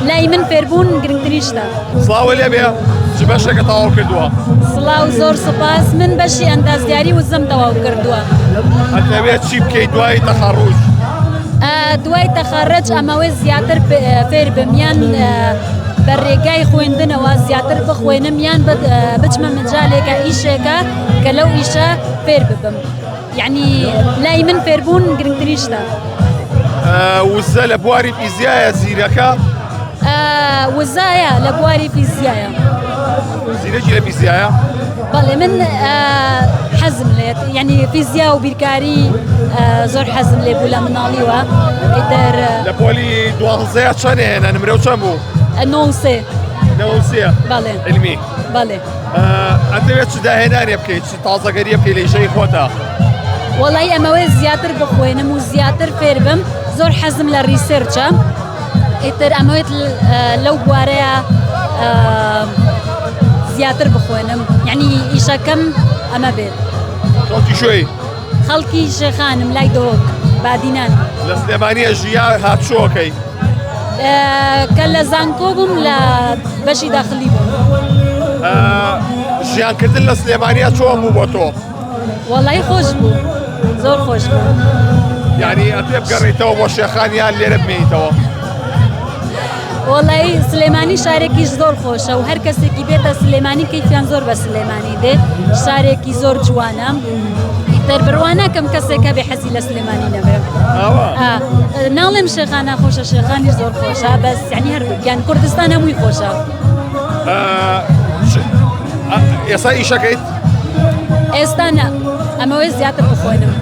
لای من فێربوون گرنگترین شتە. سڵاوە لێ بێ چ بەشێکە تەواو کردووە؟ سڵاو زۆر سوپاس من بەشی ئەندازیاری وزەم تەواو کردووە. ئەتەوێت چی بکەیت دوای تەخەڕوج؟ دوای تەخەڕج ئەمەوێت زیاتر فێر بم یان بە ڕێگای خوێندنەوە زیاتر بخوێنم یان بچمە مەجالێکە ئیشێکە کە لەو ئیشە فێر ببم. یعنی لای من فێربوون گرنگترین شتە. وزە لە بواری فیزیایە زیرەکە؟ وزایە لە بواری فیزیایە. زیرەکی لە فیزیایە؟ بەڵێ من حەزم لێت یعنی فیزیا و بیرکاری زۆر حەزم لێ بوو لە مناڵیوە ئیتر لە پۆلی دوانزەیە چەند هێنا نمرە و چەند بوو؟ نۆ سێ. نۆ سێ؟ بەڵێ. علمی؟ بەڵێ. ئەتەوێت چ داهێنانێ بکەیت چ تازەگەریە بکەیت لە ئیشەی خۆتا؟ وەڵی ئەمەوێت زیاتر بخوێنم و زیاتر فێر بم زۆر حەزم لە research ە ئیتر ئەمەوێت لەو بوارەیە زیاتر بخوێنم یعنی ئیشەکەم ئەمە بێت. خەڵکی شوێی؟ خەڵکی شێخانم لای دهۆک بادینان. لە سلێمانیە ژیا هاتچۆکەی؟ کە لە زانکۆ بووم لە بەشی داخلی بووم. ژیانکردن لە سلێمانیا چۆن بوو بۆ تۆ؟ وەڵی خۆش بوو زۆر خۆش بوو. یعنی ئەتێ بگەڕیتەوە بۆ شێخان یان لێرە بمێنیتەوە؟ وەڵی سلێمانی شارێکی زۆر خۆشە و هەر کەسێکی بێتە سلێمانی کەیفیان زۆر بە سلێمانی دێت شارێکی زۆر جوانە ئیتر بڕوا ناکەم کەسێک هەبێ حەزی لە سلێمانی نەبێ ناڵێم شێخان ناخۆشە شێخانی زۆر خۆشە بەس یعنی هەردووکیان کوردستان هەمووی خۆشە. ئێستا ئیشەکەیت؟ ئێستا نا ئەمەوێت زیاتر بخوێنم.